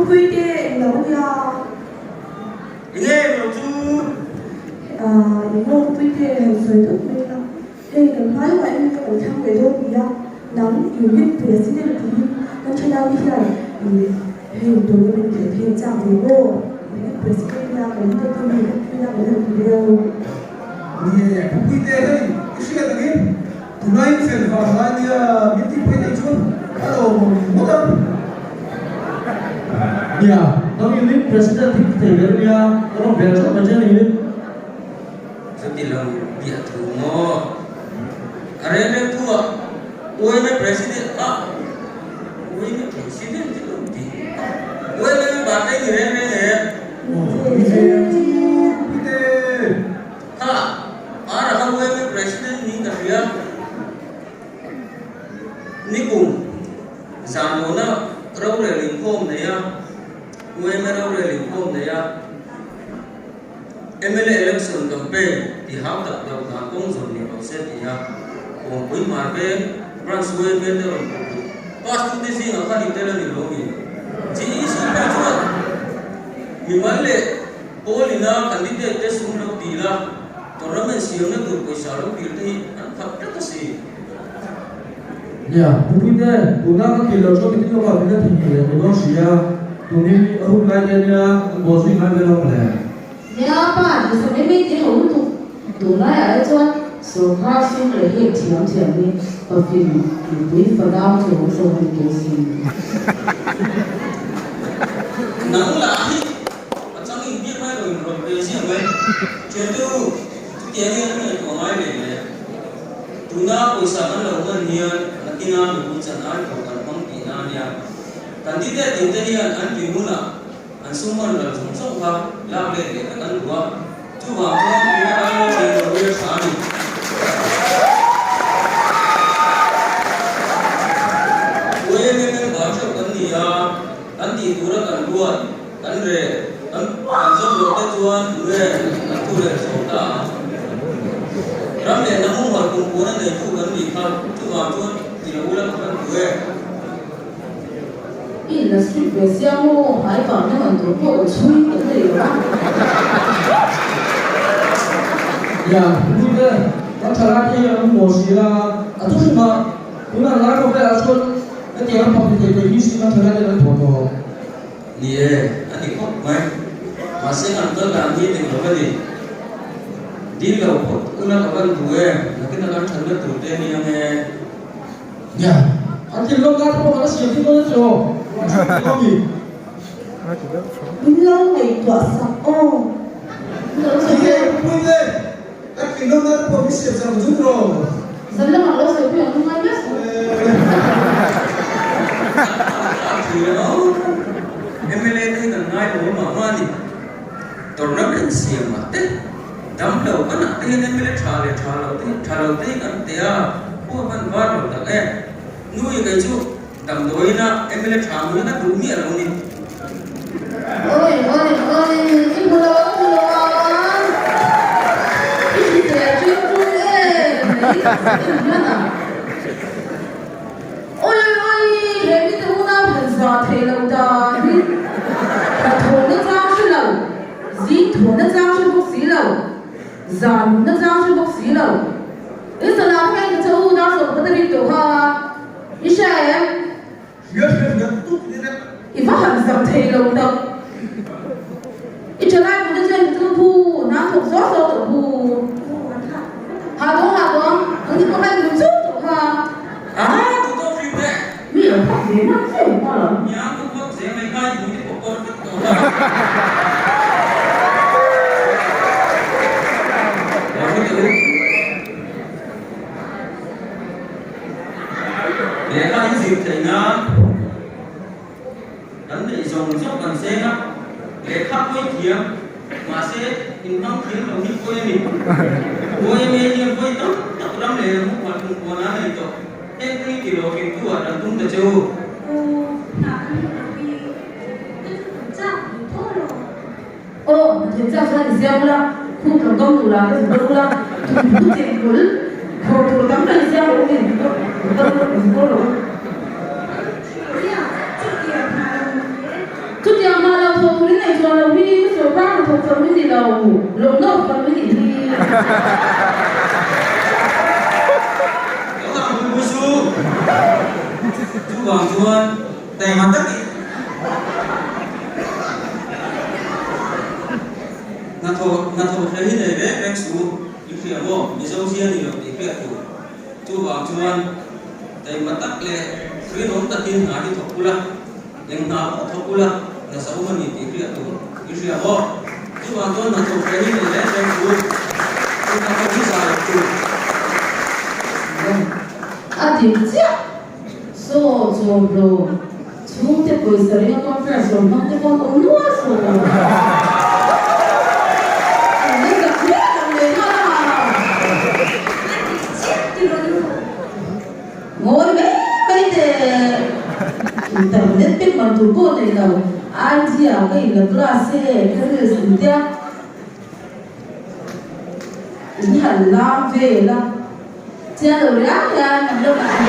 Pupuite englo a nia. Enge englo chu? Ahh engmaw Pupuite han sawi deuh mai ila, hei kan hmai uah em em kan thlang ve dawn nia, nang unit president tiin kan thalai te hian ih hei tournament leh phei an chak ve maw? Unit president nia kan hre te mi kan pui a kan han ti deuh. Nie, Pupuite hei i hriat angin Tunai fel vang lai nia min tih phei nei chuan a lawmawm ngawt ang. Nia, nang unit president hi ka thei ve ania, ka rawn bel chauh mai che ni. Chuti lo biah thu maw? A reng reng thu ah Uaime president ah Uaime president ti lo ti Uaime member te ni reng reng e. Kha Ara kha UMA President niin ka hria. Nikum zanlawna rorel inkhawm nei a, UMA rorel inkhawm nei a, mla election campaign ti hau tak lo dan kawng zawn ni rawh se ti a, Kawngpui Hmar Veng Branch UMA te rawn pawh duh. Pass tute zingah khan intel a ni lo mi? GEC kha chuan mimal leh Pawl ina candidate te sum lo dil a, tournament siamna tur pawisa lo dil te hi an khat tlat a si. Nia, Pupuite, tuna kan tih loh chuan mitin lawkah min la theihnghilh leh mai dawn si a, tun hi a hun lai te ania kan bawl zui ngai ve lo ang le. Nia, pa, ti sa mai mai te ho lutuk. Tunlaiah hi chuan sawrkar sum leh heng thiam thiam hi pafin mipui fanau chu awm zawk a ni tawh si. Nang lah hi A chang in biak lai lo in rawn pe ziah mai. Thiante u, chutiang hian an ngaihtuah ngai leh le. Tuna pawisa kan lo hman hian nakina mipui chan ai tur kan hmang tihna a nia. Candidate in te hian an ti hunah an sum hman ral zawng zawng kha lak let leh vek an duh a. Chuvang chuan tuna ai lo thei lo hi a tha a ni. UMA member theuh kan ni a, kan tih tura kan ruat. Kan re, kan kan zawm loh te chuan tunge kan thu leh chho ta ang? Ram leh hnam humhalh kum puan a neitu kan nih kha chuvang chuan ti lo ula ka hman duh e. I in la strip ve sia maw? Hmai vang na man tur pawh ka chhui kan nei lo a. Nia, Pupuite, kan thalai te hian an maw si a, a thu hrim a, tunah lai khawvelah chuan hetiang an phak ni thei thei hi sin kan thalai ten an thawh tawh. Ni e, a ni khawp mai. Mahse an kal dan hi dik lo a ni. Dil lo phawt ula ka van duh e, nakin a kan thatna tur te ni ang e. Nia, an thil lawm lai te pawh kan la siam thil dawn a tiraw? Ruah chhung tih lawm i. Min lo ngaihtuah sak aw. Ni e, Pupuite, kan thil lawm lai te pawh min siam sak ang chu tiraw? Zan lamah lo sawi pui ang ngai miah suh. MLA te hi kan ngai lo mah mah a ni. Tournament siamah te dam lo kan ah te hian MLA tha leh tha lo te tha lo te hi kan ti a, khua kan var lo tak e. Nui kei chu damdawiin a MLA tha hmuh hi ka duh miah lo ni. Oi oi oi i hmu lo ang hmu lo ang i hmu tel ṭing ṭung em mai en hian a Oi oi oi he mite unau han za thei lo dan hi hnathawh na chang hre lo zing thawh na chang hre bawk si lo zan na chang hre bawk si lo i salah kha en ka che u dar sawmkhat a rik tawh kha i hria em? Hria hria hria tuk ni reng. I va han zak thei lo tak. I thalai mute chuan mi chu phu nan thawk zawk zawk tawh phu. Ha dawng ha dawng ang ni pawh khan mu chu tawh kha. Ah duh tawk hrim e. Mi lo phak ve ngang che u pa lo. Nia ku phak zel mai kha i hmu te pawh kawr vek tawh kha. Lo hre teh u. Lehkha in zir theih nan kan neih zawng zawng kan seng a, lehkha pawi thiam mahse in hmang thiam lo hi pawi a ni. YMA hian pawi tam tak ram leh ram upat kum kuan a nei tawh. Heng te hi ti lo kim tu ah kan tum ta che u. Aw, hna kan hmu lo hi ka chu kan chak duh tho lo. Aw, hnathawk chak chuan i ziak ula, khum kan dawng tur ah te zuk ula, thawmhnaw cheng kul khawr tur tam tak i ziak lo nge zuk ula, zuk ula. Nia, chutiang hna lo ni e. Chutiang. Hnathawh hnathawh hle hi nei reng reng suh u, i hria maw? Mizo zia ni lo tih hriat tur. Chuvang chuan taima tak leh rinawm takin hna hi thawk ula, eng hna pawh thawk ula, hna zo a ni tih hriat tur. I hria maw? Chuvang chuan hnathawh hle hi nei reng reng suh u, i hnathawh hi zah loh tur. A dik chiah. Saw chawmhlawm chhungte pawisa ringa conference rawn hmang te pawh an awm nual saw. An la zak hle ang leh nghal a. A dik chiah ti rawn u. Ngawi mai mai teh. Internet pek man tur pawh nei lo. IG ah ka in la class e, ka reels in tia. In han lam vel a. Chiang lo riau hian an lo kal ang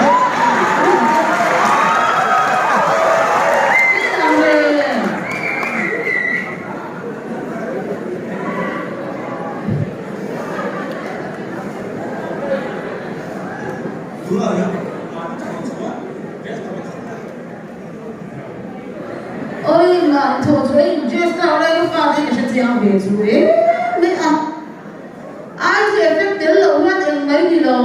Oi ngah thaw chu ei dress tak lai ka fate ka hre chiang ve chu em mai a. Ai chu effect tel loh hian eng mai ni lo.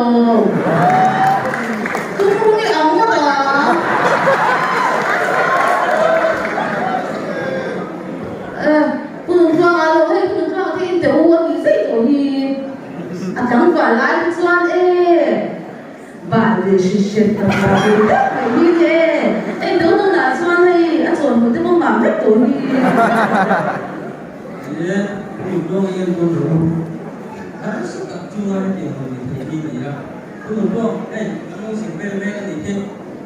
Tumruh hi ang ngawt a. Eh, Pu Nungtluanga lo hei Pu Nungtluanga te in te u a nih zai tawh hi. A tlangval lai hi chuan e bal ve hri hret tak lah ve deuh mai hi ni e. Hei tunah chuan hei a chawnhmuh te pawh ngah vek tawh hi. He hun tawng hi enkawl lo u. Harsa tak chunga hetiang rawn ni thei hi ni a. Hun awm pawh hei a lo zir vel mek a nih khi.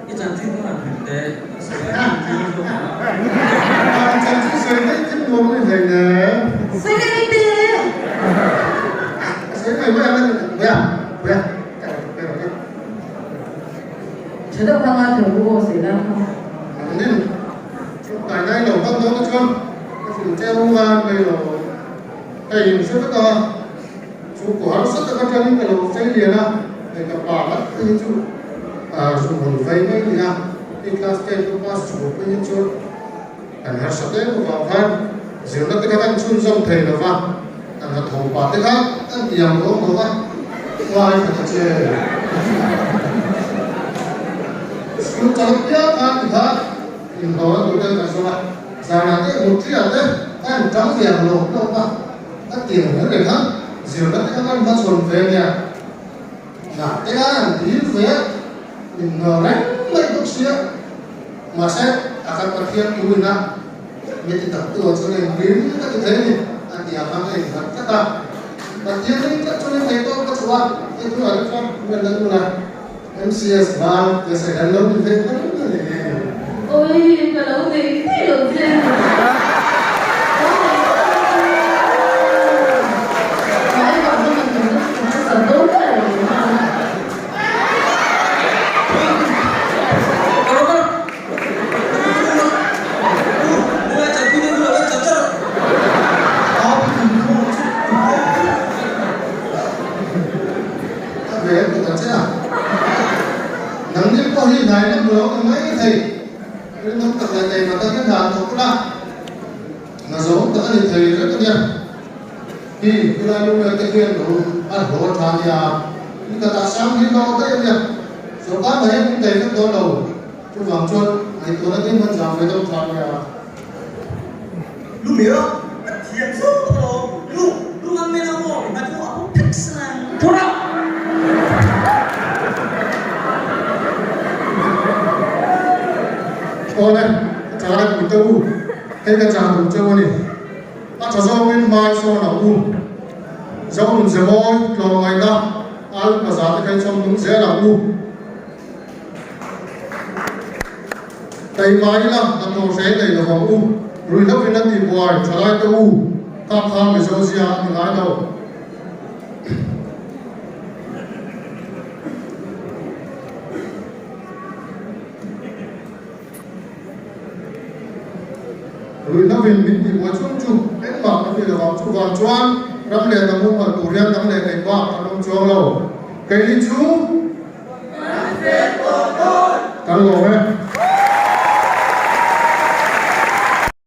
I chanchin kha han hrilh teh. Kan sawi ai hian thil zawk a. An chanchin sawi daih thil nuam a ni hlei nen. Sawi daih teh. Sawi mai mai ang a ni. Puia, Puia, ka rawn pe rawh e. Tha deuh kha ngaithla ru aw sawi lai kha. Nangnin Tluk kai ngai lo hman dawn te chuan ka hrilh che u ngai mai lo. Ka inhre vek a, chu ku harsa tak atangin ka lo chei lian a, hei ka pa ngat phei hi chu zunghun vei mai a ni a, hei class ten ka pass chhuah phei hi chuan kan harsa tlem avang khan zirna te kha kan chhunzawm thei lo va, kan hnathawh pah te kha kan tiang dawn lo va, ngai kha ta che. School chal piang khan ti kha. Inhlawhna tur te kan zawng a, zanah te mutria te ka en tang ve ang lawk lawk a, ka tiang reng reng a, zirna te kha kan hmachhawn ve nia, nah te kha an dil ve a, inhlawh reng mai bawk sia, mahse a kan Pathian tuina mi ti tak tu ah chuan engkim ka ti thei a ni a ti ang khan ka innghat tlat a, Pathian ring tlat chuan in thei tawk ka chhuah a, hei tunah te chuan min la lut a. MCS val te sawi an lo ni ve kher mai ni. Awii ka lo nei thei lo che. A ve a ti ta che a, nangni pawh hi hnai na hmu lo ni mai thei, rinawm tak leh keimah takin hna an thawk ula, hna zawng tak a ni thei reng a nia. Hi khulai lunglen te hian lo a hlawh a tha a nia, in ka tah sang hi hlawh daih a nia, sorkar hna hian min thei vek dawn lo, chuvang chuan ngaihtuahna te hi hman zang ve deuh tha a nia. Lu mira, ka thiam zawk tak alawm. Lu, lu ngam mai lo maw? I hma chu a pawm thek sang. Thu rawh! Awle, ka tha le pui te u, hei ka chah duh cheu a ni. A tha zawngin hmai sawn ang u. Zonun ze mawi, tlawmngaihna, al paza te kha i chawm nung zel ang u. Keimah ila hnathawh hre nei lo vang u, ruihhlo in a tihbuai thalai te u, kha kha Mizo zia a ni ngai lo. Ruihhlo in min tihbuai chung chu engmah kan ni lo vang, chuvang chuan ram leh hnam humhalh tur hian dang leh keimah kan awm chuang lo. Keini chu Kan lawm e.